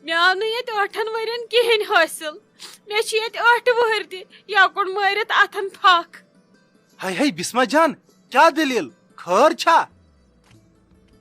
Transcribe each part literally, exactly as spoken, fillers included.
مےٚ آو نہٕ ییٚتہِ ٲٹھن ؤرین کِہینۍ حٲصِل۔ مےٚ چھِ ییٚتہِ ٲٹھِ وُہٕرۍ تہِ یَکُن مٲرِتھ اَتھن پھکھ۔ ہے ہے بسمہ جان، کیٛاہ دٔلیٖل؟ خٲر چھا؟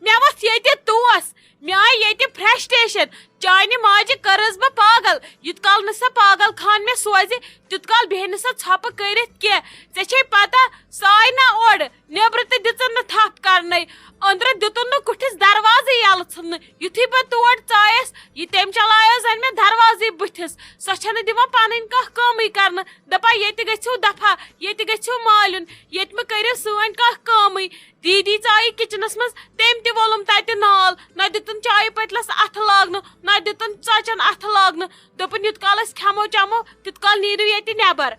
مےٚ وۄتھ ییٚتہِ توس۔ مےٚ آیہِ ییٚتہِ فرسٹریشن۔ چانہِ ماجہِ کٔرٕس بہٕ پاگل۔ یوٗت کال نہٕ سۄ پاگل خان مےٚ سوزِ، تیوٗت کال بیٚہہِ نہٕ سۄ ژھۄپہٕ کٔرِتھ کینٛہہ۔ ژےٚ چھے پتہ، سۄ آیہِ نہ اورٕ۔ نیبرٕ تہِ دِژٕن نہٕ تھپھ کرنَے، أنٛدرٕ دیُتُن نہٕ کُٹھِس دروازٕے یَلہٕ ژھٕننہٕ۔ یُتھُے بہٕ تور ژایَس، یہِ تٔمۍ چلایو زَن مےٚ دروازٕے بٕتھِس۔ سۄ چھَنہٕ دِوان پَنٕنۍ کانٛہہ کٲمٕے کرنہٕ، دَپان، "ییٚتہِ گٔژھِو دفع، ییٚتہِ گٔژھِو مالیُن، ییٚتہِ مہٕ کٔرِو سٲنۍ کانٛہہ کٲمٕے۔" دیٖدی ژایہِ کچنَس منٛز، تٔمۍ تہِ وولُم تَتہِ نال، نہ دیُتُن چایہِ پٔتلَس اَتھٕ لاگنہٕ، نہ دیُتُن ژۄچَن اَتھٕ لاگنہٕ۔ دوٚپُن، "یُتھ کال أسۍ کھٮ۪مو چٮ۪مو، تیُتھ کال نیٖرِو ییٚتہِ نٮ۪بر۔"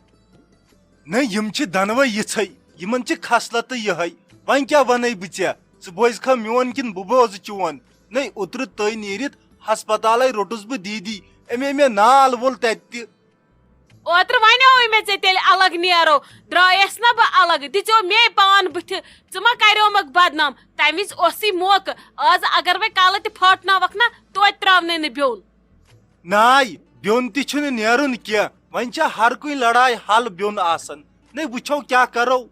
نہ، یِم چھِ دۄنوَے یِژھے، یِمن چھِ خصلتٕے یِہے۔ وۄنۍ کیٛاہ وَنَے بہٕ ژےٚ؟ ژٕ بوزکھا میون کِنہٕ بہٕ بوزٕ چون؟ نہ، اوترٕ تٔۍ نیٖرِتھ ہسپتالے روٚٹُس بہٕ دیٖدی، أمۍ مےٚ نال وول تَتہِ تہِ۔ اوترٕ وَنیووُے مےٚ ژےٚ تیٚلہِ الگ نیرو، درٛایَس نہ بہٕ الگ، دِژیو مے پان بٕتھِ، ژٕ ما کریومکھ بدنام؟ تَمہِ وِزِ اوسُے موقعہٕ، آز اگر وۄنۍ کَلہٕ تہِ پھاٹناوَکھ نہ، توتہِ ترٛاونَے نہٕ بیوٚن۔ ناے، بیوٚن تہِ چھُنہٕ نیرُن کینٛہہ، وۄنۍ چھا ہر کُنہِ لڑایہِ حل بیوٚن آسان؟ نے وٕچھو کیٛاہ کرو۔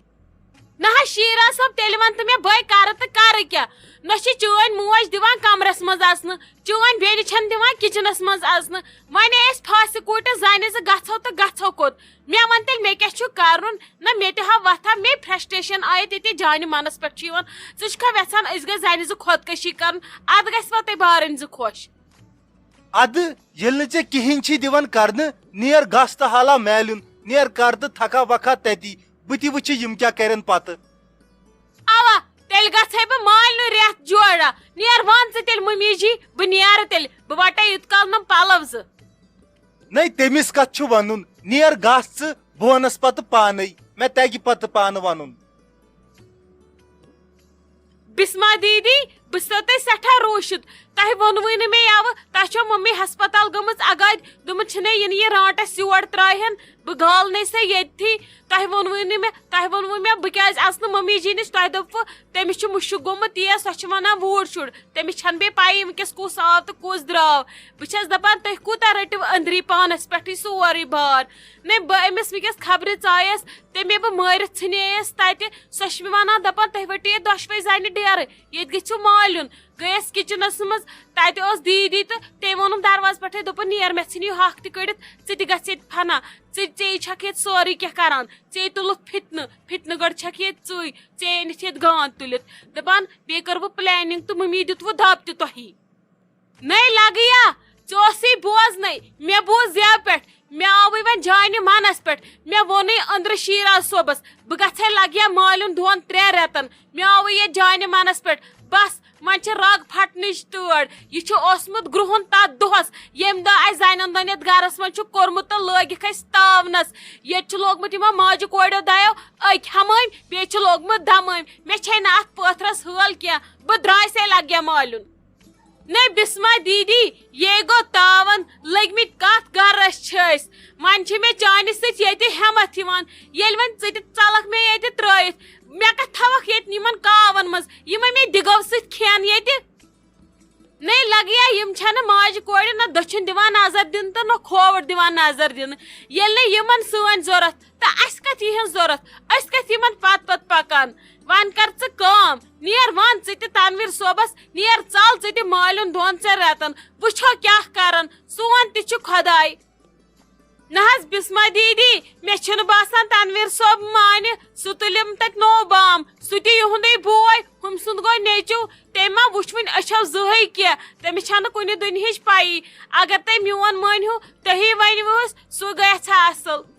نہ حظ شیرا صٲب، تیٚلہِ وَن تہٕ مےٚ بہٕ کرٕ تہٕ کرٕ کیٛاہ؟ نہ چھِ چٲنۍ موج دِوان کمرس منٛز اژنہٕ، چٲنۍ بیٚنہِ چھَنہٕ دِوان کچنس منٛز اژنہٕ۔ وۄنۍ ٲسۍ پھاسہِ کوٗٹس زنہِ زٕ، گژھو تہٕ گژھو کوٚت؟ مےٚ وَن تیٚلہِ مےٚ کیٛاہ چھُ کرُن؟ نہ مےٚ تہِ ہا وۄتھان، مےٚ فرسٹریشن آیہِ تیٚتہِ جانہِ منس پٮ۪ٹھ چھُ یِوان۔ ژٕ چھُکھا یژھان أسۍ گٔژھۍ زنہِ زٕ خۄدکشی کرُن؟ ادٕ گژھِ وۄنۍ تۄہہِ بارٕنۍ زٕ خۄش۔ ادٕ ییٚلہِ نہٕ ژےٚ کِہینۍ چھی دِوان کرنہٕ، نیر گژھ تہٕ حالا میلُن، نیر کر تہٕ تھکھا وکھا تتی، بہٕ تہِ وٕچھِ یِم کیٛاہ کرن پتہٕ۔ اوا، تیٚلہِ گژھے بہٕ مالنہِ رٮ۪تھ جوڑا۔ نیر وَن ژٕ تیٚلہِ مٔمی جی، بہٕ نیرٕ تیٚلہِ، بہٕ وَٹے یُتھ کال نہٕ پَلو زٕ۔ نے، تٔمِس کتھ چھُ ونُن؟ نیر گژھ ژٕ، بہٕ ونس پتہٕ پانے، مےٚ تگہِ پتہٕ پانہٕ ونُن۔ بسما دیدی، بہٕ چھسو تۄہہِ سٮ۪ٹھاہ روٗشِتھ۔ تۄہہِ ووٚنوُے نہٕ مےٚ یَوٕ، تۄہہِ چھو مٔمی ہسپتال گٔمٕژ اگادِ، دوٚپمُت چھِنے یِنہٕ یہِ رانٛٹس یور ترٛایہن، بہٕ گالنَے سۄ ییٚتھی۔ تۄہہِ ووٚنوُے نہٕ مےٚ، تۄہہِ ووٚنوُے مےٚ بہٕ کیٛازِ اَژٕ نہٕ مٔمی جی نِش؟ تۄہہِ دوٚپوُ تٔمِس چھُ مُشُک گوٚمُت تیز، سۄ چھِ وَنان ووٗر شُر۔ تٔمِس چھَنہٕ بیٚیہِ پَیی وٕنکیٚس کُس آو تہٕ کُس درٛاو۔ بہٕ چھَس دَپان تُہۍ کوٗتاہ رٔٹِو أنٛدری پانَس پٮ۪ٹھٕے سورُے بار؟ نے بہٕ أمِس وٕنکیٚس خبرِ ژایَس، تٔمۍ ییٚلہِ بہٕ مٲرِتھ ژھٕنییَس تَتہِ، سۄ چھِ مےٚ وَنان دَپان تُہۍ ؤٹِو ییٚتہِ دۄشوَے زَنہِ ڈیرٕ، ییٚتہِ گٔژھِو مالیُن۔ گٔیَس کِچنَس منٛز، تَتہِ ٲس دیٖدی تہٕ تٔمۍ ووٚنُم دروازٕ پٮ۪ٹھَے، دوٚپُن نیر مےٚ ژھٕنِو ہَکھ تہِ کٔڑِتھ، ژٕ تہِ گژھ ییٚتہِ فنا، ژٕ ژے چھَکھ ییٚتہِ سورُے کینٛہہ کَران، ژے تُلُتھ فِتنہٕ، فِتنہٕ گٔر چھَکھ ییٚتہِ ژٕے، ژے أنِتھ ییٚتہِ گانٛد تُلِتھ۔ دَپان بیٚیہِ کٔروٕ پٕلینِنٛگ تہٕ مٔمی دیُتوٕ دَب تہِ تۄہی۔ نٔے لگیا، ژےٚ اوسُے بوزنَے، مےٚ بوٗز زیو پٮ۪ٹھ، مےٚ آوٕے وۄنۍ جانہِ منَس پٮ۪ٹھ، مےٚ ووٚنُے أنٛدرٕ شیٖراز صٲبَس، بہٕ گژھے لگیا مالیُن دۄن ترٛٮ۪ن رٮ۪تَن، مےٚ آوٕے ییٚتہِ جانہِ منَس پٮ۪ٹھ، بَس وۄنۍ چھِ رَگ پھٹنٕچ تٲڑ، یہِ چھُ اوسمُت گرٛہُن تَتھ دۄہَس، ییٚمہِ دۄہ اَسہِ زَنٮ۪ن دۄن یَتھ گَرَس منٛز چھُ کوٚرمُت تہٕ لٲگِکھ اَسہِ تاونَس، ییٚتہِ چھُ لوگمُت یِمو ماجہِ کورٮ۪و دۄیو أکۍ ہَمٲمۍ، بیٚیہِ چھُ لوگمُت دَمٲمۍ، مےٚ چھے نہٕ اَتھ پٲتھرَس حٲل کینٛہہ، بہٕ درٛایسے لگیا مالیُن۔ نے بسمہ دیدی، یے گوٚو تاوان، لٔگۍ مٕتۍ کتھ گرس چھِ أسۍ۔ وۄنۍ چھِ مےٚ چانہِ سۭتۍ ییٚتہِ ہٮ۪متھ یِوان، ییٚلہِ وۄنۍ ژٕ تہِ ژلکھ مےٚ ییٚتہِ ترٲیِتھ، مےٚ کتھ تھاوکھ ییٚتہِ یِمن کاون منٛز، یِمے مےٚ دِگو سۭتۍ کھٮ۪ن ییٚتہِ۔ نے لگیا، یِم چھنہٕ ماجہِ کورِ نہ دٔچھُن دِوان نظر دِنہٕ تہٕ نہ کھووُر دِوان نظر دِنہٕ۔ ییٚلہِ نہٕ یِمن سٲنۍ ضروٗرت، تہٕ اسہِ کتھ یِہنٛز ضروٗرت؟ أسۍ کتھ یِمن پتہٕ پتہٕ پکان؟ وۄنۍ کر ژٕ کٲم، نیر وَن ژٕ تہِ تنویر صٲبس، نیر ژل ژٕ تہِ مالیُن دۄن ژےٚ رٮ۪تن، وٕچھو کیٛاہ کرن، سون تہِ چھُ خۄداے۔ نہ حظ بسمہ دیدی، مےٚ چھُنہٕ باسان تنویر صٲب مانہِ، سُہ تُلِم تتہِ نوٚو بام، سُہ تہِ یِہُنٛدُے بوے، ہُم سُنٛد گوٚو نیٚچو، تٔمۍ ما وُچھ وُنہِ أچھو زٕہٕے کینٛہہ، تٔمِس چھنہٕ کُنہِ دُنہِچ پَیی۔ اگر تُہۍ میون مٲنِو، تُہی ؤنِوُس، سُہ گژھِ ہا اصل۔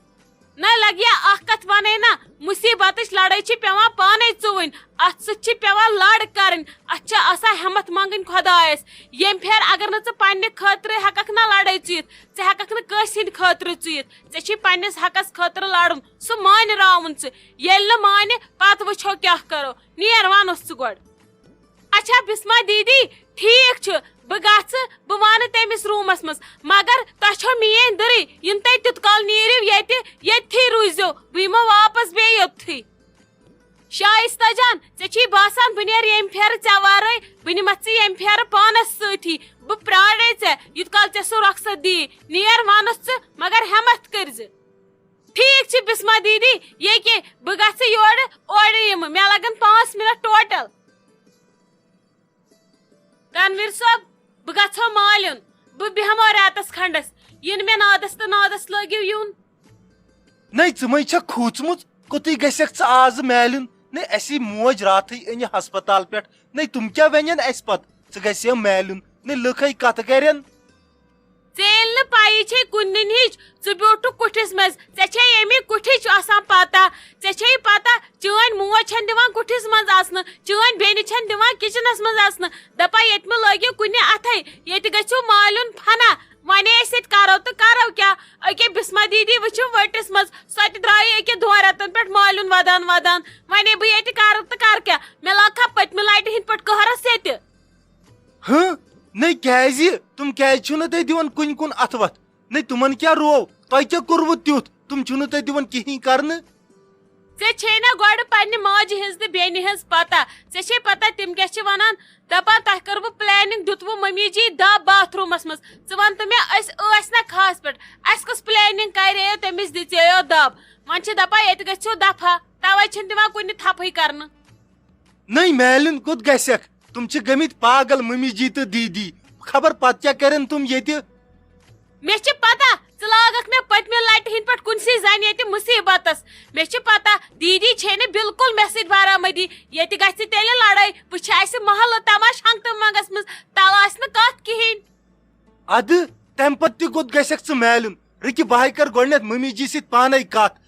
نہ لگیا اکھ کتھ ونے نا، مصیبتٕچ لڑٲے چھِ پٮ۪وان پانے ژُوٕنۍ، اتھ سۭتۍ چھِ پٮ۪وان لڑ کرٕنۍ، اتھ چھِ آسان ہٮ۪متھ منگٕنۍ خۄدایس۔ ییٚمہِ پھیرٕ اگر نہٕ ژٕ پننہِ خٲطرٕ ہٮ۪ککھ نہ لڑٲے ژُیِتھ، ژٕ ہٮ۪ککھ نہٕ کٲنٛسہِ ہٕنٛدِ خٲطرٕ ژُیِتھ، ژےٚ چھُے پننِس حقس خٲطرٕ لڑُن، سُہ مانہِ راوُن ژٕ۔ ییٚلہِ نہٕ مانہِ، پتہٕ وٕچھو کیٛاہ کرو۔ نیر ونُس ژٕ گۄڈٕ۔ اچھا بسمہ دیدی، ٹھیک چھُ، بہٕ گژھٕ، بہٕ وانہٕ تٔمِس روٗمس منٛز، مگر تۄہہِ چھو میٲنۍ دٕرٕے، یِنہٕ تُہۍ تیُت کال نیٖرِو ییٚتہِ، ییٚتھی روٗزِو، بہٕ یِمو واپس بیٚیہِ یوٚتتھٕے۔ شایستہ جان، ژےٚ چھُے باسان بہٕ نیرٕ ییٚمہِ پھیرٕ ژےٚ ورٲے؟ بہٕ نِمتھ ژٕ ییٚمہِ پھیرٕ پانس سۭتی، بہٕ پرٛارے ژےٚ، یوٗت کال ژےٚ سُہ رۄخصت دِیی۔ نیر وَنُس ژٕ، مگر ہٮ۪متھ کٔرۍ زِ۔ ٹھیٖک چھِ بسمہ دیدی، ییٚکے بہٕ گژھٕ یورٕ، اورٕ یِمہٕ، مےٚ لَگَن پانٛژھ مِنَٹ ٹوٹل۔ تنویر صٲب، بہٕ گژھو مالیُن، بہٕ بیٚہمو رٮ۪تَس کھنٛڈَس، یِنہٕ مےٚ نادَس تہٕ نادَس لٲگِو یُن۔ نَے، ژٕ مَے چھَکھ کھوٗژمٕژ؟ کوٚتُے گژھکھ ژٕ آزٕ مالیُن؟ نَے، اَسی موج راتھٕے أنہِ ہسپتال پٮ۪ٹھ۔ نَے، تِم کیٛاہ وَنَن اَسہِ پَتہٕ؟ ژٕ گژھِ مالیُن۔ نَے، لُکھ ہے کَتھٕ کَرَن۔ ژےٚ ییٚلہِ نہٕ پَیی چھے کُنہِ دِنہِچ، ژٕ بیوٗٹھُکھ کُٹھِس منٛز، ژےٚ چھے ییٚمہِ کُٹھِچ آسان پَتہ؟ ژےٚ چھے پَتہ، چٲنۍ موج چھَنہٕ دِوان کُٹھِس منٛز اَژنہٕ، چٲنۍ بیٚنہِ چھَنہٕ دِوان کِچنَس منٛز اَژنہٕ۔ دَپان، ییٚتہِ مہٕ لٲگِو کُنہِ اَتھَے، ییٚتہِ گٔژھِو مالیُن فنا۔ وۄنۍ أسۍ ییٚتہِ کَرو تہٕ کَرو کیٛاہ؟ أکے بسمہ دیدی وٕچھِم ؤٹِس منٛز، سۄ تہِ درٛایہِ أکے دۄن رٮ۪تَن پٮ۪ٹھ مالیُن وَدان وَدان۔ وۄنۍ بہٕ ییٚتہِ کَرٕ تہٕ کَرٕ کیٛاہ؟ مےٚ لاگہٕ ہا پٔتمہِ لَٹہِ ہِنٛدۍ پٲٹھۍ قہرَس ییٚتہِ۔ ہہ؟ نَے کیٛازِ؟ تِم کیٛازِ چھِو نہٕ تُہۍ دِوان کُنہِ کُن اَتھٕ وَتھ؟ نَے تِمَن کیٛاہ روو؟ تۄہہِ کیٛاہ کوٚروٕ تیُتھ؟ تِم چھِو نہٕ تُہۍ دِوان کِہیٖنۍ کَرنہٕ۔ ژےٚ چھے نا گۄڈٕ پننہِ ماجہِ ہٕنٛز تہٕ بیٚنہِ ہٕنٛز پتہ؟ ژےٚ چھے پتہ تِم کیٛاہ چھِ ونان؟ دپان، تۄہہِ کٔروٕ planning، دیُتوٕ ممی جی دب باتھ روٗمس منٛز۔ ژٕ ون تہٕ مےٚ، أسۍ ٲسۍ نا خاص پٮ۪ٹھ؟ اسہِ کۄس planning کرییو، تٔمِس دِژییو دب۔ وۄنۍ چھِ دپان، ییٚتہِ گٔژھِو دفعہ، توے چھِنہٕ دِوان کُنہِ تھپھٕے کرنہٕ۔ نٔے مالِن کوٚت گژھکھ؟ تِم چھِ گٔمٕتۍ پاگل مٔمی جی تہٕ دیٖدی۔ خبر پتہٕ کیٛاہ کرن تِم ییٚتہِ؟ مےٚ چھِ پتہ، ژٕ لاگکھ مےٚ پٔتمہِ لٹہِ ہٕنٛدۍ پٲٹھۍ کُنسٕے زنہِ ییٚتہِ مُصیبتس۔ مےٚ چھِ پتہ، دیٖدی چھے نہٕ بالکل مےٚ سۭتۍ برآمدی۔ ییٚتہِ گژھِ تیٚلہِ لڑٲے۔ بہٕ چھِ اسہِ محلہٕ تماش ہنگتہٕ منگس منٛز، تلہٕ آسہِ نہٕ کتھ کِہیٖنۍ۔ ادٕ تمہِ پتہٕ تہِ کوٚت گژھکھ ژٕ مالِن؟ رُکہِ، بہٕ ہاے کرٕ گۄڈٕنیتھ مٔمی جی سۭتۍ پانے کتھ۔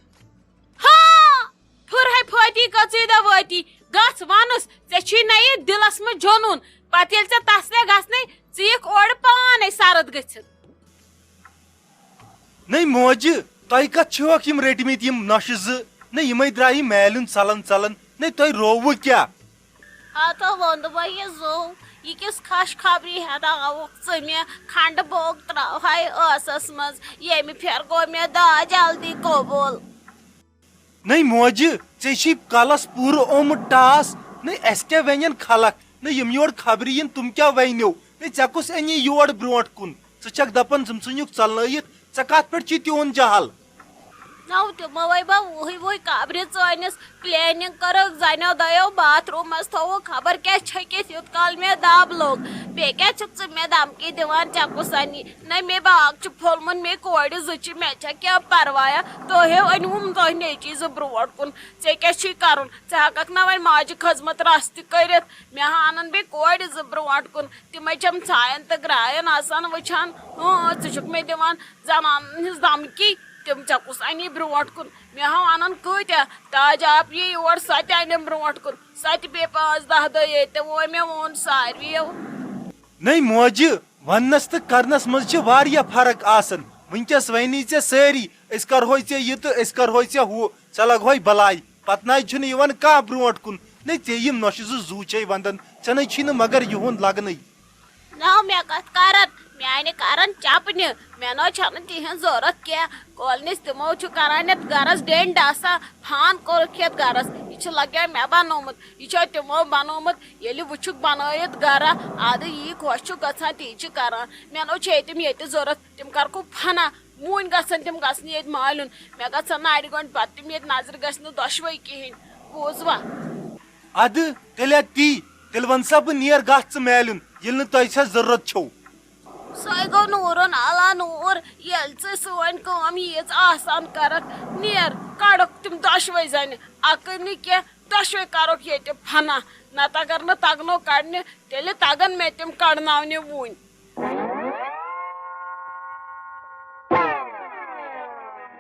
ہاں، پھُر ہے پھٲتی کٔژٕے دۄہ وٲتی۔ گژھ ونُس، ژےٚ چھُے نہ یہِ دِلس منٛز جنوٗن۔ پتہٕ ییٚلہِ ژےٚ تسلے گژھنَے، ژٕ یِکھ اورٕ پانے سرد گٔژھِتھ۔ نٔے موجہِ، تۄہہِ کتھ چھِوکھ یِم رٔٹمٕتۍ یِم نۄشہِ زٕ؟ نٔے یِمے درٛایہِ مالِن ژلان ژلان۔ نٔے تۄہہِ رووٕ کیٛاہ؟ ہتو ووٚن دوٚپمَے یہِ زوٗ، یہِ کِس خۄش خبری ہٮ۪تھ آوُکھ ژٕ مےٚ؟ کھنٛڈٕ بوٚگ ترٛاوہاے ٲسَس منٛز، ییٚمہِ پھِرِ گوٚو مےٚ داج جلدی قبوٗل۔ نٔے موجہِ، ژےٚ چھی کلس پوٗرٕ آمُت ٹاس۔ نٔے اَسہِ کیٛاہ وَنَن خلق؟ نٔے یِم یور خبرِ یِن، تِم کیٛاہ وَنیو؟ نٔے ژےٚ کُس اَنی یور برٛونٛٹھ کُن؟ ژٕ چھَکھ دَپان زِم ژھٕنِکھ ژَلنٲیِتھ، ژےٚ کَتھ پٮ۪ٹھ چھی تیوٗن جہل؟ نو تِموے بہ وُہٕے وُہٕے کابرِ ژٲنِس۔ Planning کٔرٕکھ زنیو دۄیو باتھ روٗمس، تھووُکھ خبر کیٛاہ چھٔکِتھ، یوٗت کال مےٚ دب لوٚگ۔ بیٚیہِ کیٛاہ چھُکھ ژٕ مےٚ دھمکی دِوان؟ ژےٚ کُس اَنی؟ نہ مےٚ باغ چھُ پھوٚلمُت، مےٚ کورِ زٕ چھِ، مےٚ چھا کینٛہہ پروایا؟ تۄہہِ أنۍوُم تۄہہِ نیٚچی زٕ برونٛٹھ کُن۔ ژےٚ کیٛاہ چھُے کرُن؟ ژٕ ہٮ۪ککھ نہ وۄنۍ ماجہِ خٔذمت رژھ تہِ کٔرِتھ؟ مےٚ ہا اَنَن بیٚیہِ کورِ زٕ برونٛٹھ کُن۔ تِمے چھَم ژھایَن تہٕ گرٛایَن آسان وٕچھان۔ اۭں، ژٕ چھُکھ مےٚ دِوان زنانن ہٕنٛز دھمکی، تِم ژےٚ کُس اَنی برونٛٹھ کُن؟ مےٚ ہا وَنان کۭتیٛاہ، تاج آپ یی یور، سۄ تہِ اَنٮ۪م برونٛٹھ کُن، سۄ تہِ پیٚیہِ پانٛژھ دَہ دۄہ ییٚتہِ، وۄنۍ مےٚ ووٚن ساروِیو۔ نٔے موجہِ، وننس تہٕ کرنس منٛز چھِ واریاہ فرق آسان۔ وٕنکیٚس وَنی ژےٚ سٲری، أسۍ کرہوے ژےٚ یہِ تہٕ أسۍ کرہوے ژےٚ ہُہ، ژےٚ لگہوے بلاے۔ پتہٕ نَے چھُنہٕ یِوان کانٛہہ برونٛٹھ کُن۔ نٔے ژےٚ یِم نۄشہِ زٕ زوٗ چھے ونٛدان، ژےٚ نَے چھی نہٕ مگر یِہُنٛد لگنٕے۔ نو مےٚ کتھ کرن، میانہِ کرن چپنہِ، مےٚ نہ چھنہٕ تِہنٛز ضرورت کینٛہہ۔ کولنِس تِمو چھُ کران یتھ گرس ڈینڈ آسان، فان کوٚرُکھ یتھ گرس۔ یہِ چھُ لگان مےٚ بنومُت، یہِ چھا تِمو بنومُت؟ ییٚلہِ وٕچھُکھ بنٲیِتھ گرا، ادٕ یی خۄش چھُ گژھان، تی چھِ کران۔ مےٚ نہ چھے تِم ییٚتہِ ضرورت، تِم کرکھو فنا۔ وُنۍ گژھن تِم گژھنہِ ییٚتہِ مالیُن۔ مےٚ گژھن نارِ گۄڈٕ پتہٕ تِم ییٚتہِ نظرِ گژھِ نہٕ دۄشوے کِہینۍ۔ بوٗزوا؟ ادٕ تیٚلہِ ہا تی، تیٚلہِ وَن سا بہٕ نیر گژھ ژٕ میلُن، ییٚلہِ نہٕ تۄہہِ سۄ ضروٗرت چھو۔ سۄے گوٚو نوٗرُن علا نوٗر، ییٚلہِ ژٕ سٲنۍ کٲم ییٖژ آسان کَرَکھ۔ نیر، کَڑَکھ تِم دۄشوَے زَنہِ، اَکٕے نہٕ کینٛہہ، دۄشوَے کَرَکھ ییٚتہِ فنا۔ نَتہٕ اگر نہٕ تَگنو کَڑنہِ، تیٚلہِ تَگَن مےٚ تِم کَڑناونہِ وُنۍ۔